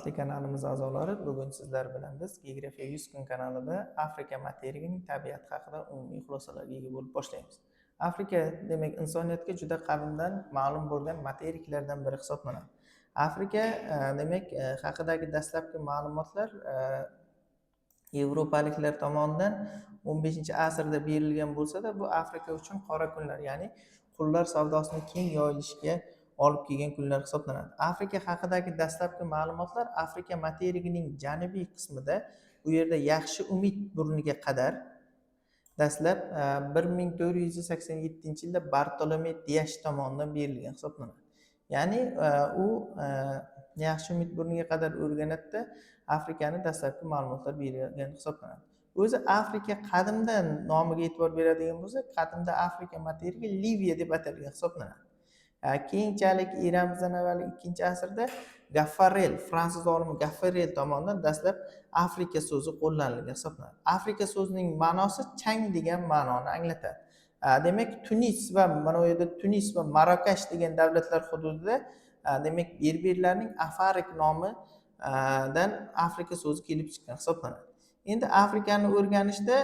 Hurmatli kanalimiz a'zolari, bugun sizlar bilan biz Geografiya 100 kun kanalida Afrika materigining tabiati haqida umumiy xulosalarga ega bo'lib boshlaymiz. Afrika, demak, insoniyatga juda qadimdan ma'lum bo'lgan materiklardan biri hisoblanadi. Afrika demak, haqidagi dastlabki ma'lumotlar yevropaliklar tomonidan 15-asrda berilgan bo'lsa-da, bu Afrika uchun qora kunlar, ya'ni qullar savdosini keng yoyilishiga olib kelgan kunlar hisoblanadi. Afrika haqidagi dastlabki ma'lumotlar Afrika materigining janubiy qismida, u yerda Yaxshi Umid burniga qadar dastlab 1487-yilda Bartolome Diash tomonidan berilgan hisoblanadi. Ya'ni u Yaxshi Umid burniga qadar o'rganadida, Afrikani dastlabki ma'lumotlar berilgan hisoblanadi. O'zi Afrika qadimdan nomiga e'tibor beradigan bo'lsak, qadimda Afrika materigi Liviya deb atalgan hisoblanadi. Keyinchalik eramizdan avval 2-asrda Gaffarel, fransuz olimi Gaffarel tomonidan dastlab Afrika so'zi qo'llanilgan hisoblanadi. Afrika so'zining ma'nosi chang degan ma'noni anglatadi. Demak, Tunis va mana bu yerda Tunis va Marokash degan davlatlar hududida, demak, berberlarning Afarik nomidan Afrika so'zi kelib chiqqan hisoblanadi. Endi Afrikani o'rganishda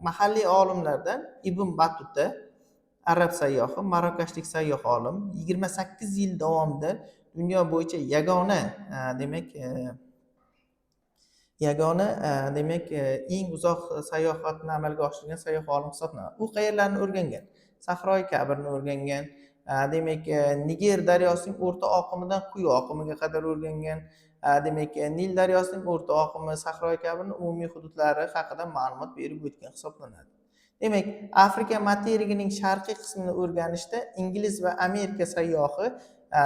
mahalliy olimlardan Ibn Batuta, arab sayyohi, marokashlik sayyoh olim 28 yil davomida dunyo bo'yicha yagona, demak, yagona, demak, eng uzoq sayohatni amalga oshirgan sayyoh olim hisoblanadi. U qayerlarni o'rgangan? Sahroi Kabrni o'rgangan, demak, Niger daryosining o'rta oqimidan quyi oqimiga qadar o'rgangan, demak, Nil daryosining o'rta oqimi, Sahroi Kabrni umumiy hududlari haqida ma'lumot berib o'tgan hisoblanadi. Demak, Afrika materigining sharqiy qismini o'rganishda ingliz va Amerika sayyohi,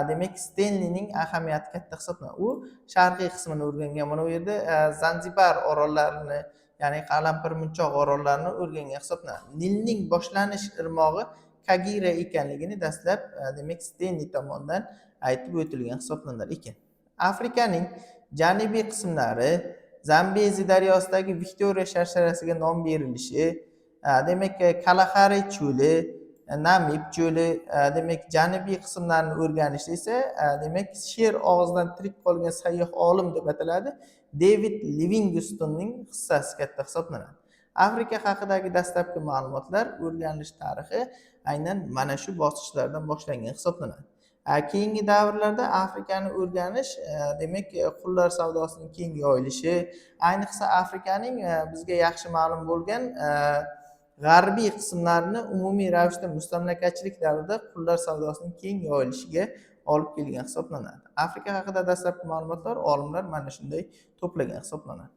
demak, Stenlining ahamiyati katta hisoblanadi. U sharqiy qismini o'rgangan. Mana bu yerda Zanzibar orollarini, ya'ni Qalampirmunchoq orollarini o'rgangan hisoblanadi. Nilning boshlanish irmog'i Kagira ekanligini dastlab, demak, Stenli tomonidan aytib o'tilgan hisoblanar ekan. Afrikaning janubiy qismlari Zambezi daryosidagi Viktoriya sharsharasiga nom berilishi, demak, Kalahari cho'li, Namib cho'li, demak, janubiy qismlarni o'rganishda esa, demak, sher og'zidan tirik qolgan sayyoh olim deb ataladi, Devid Livingstonning hissasi katta hisoblanadi. Afrika haqidagi dastlabki ma'lumotlar, o'rganilish tarixi aynan mana shu bosqichlardan boshlangan hisoblanadi. Keyingi davrlarda Afrikani o'rganish, demak, qullar savdosining keng yoyilishi, ayniqsa Afrikaning bizga yaxshi ma'lum bo'lgan g'arbiy qismlarini umumiy ravishda mustamlakachilik davrida qullar savdosining keng yoyilishiga olib kelgan hisoblanadi. Afrika haqida dastlabki ma'lumotlar olimlar mana shunday to'plagan hisoblanadi.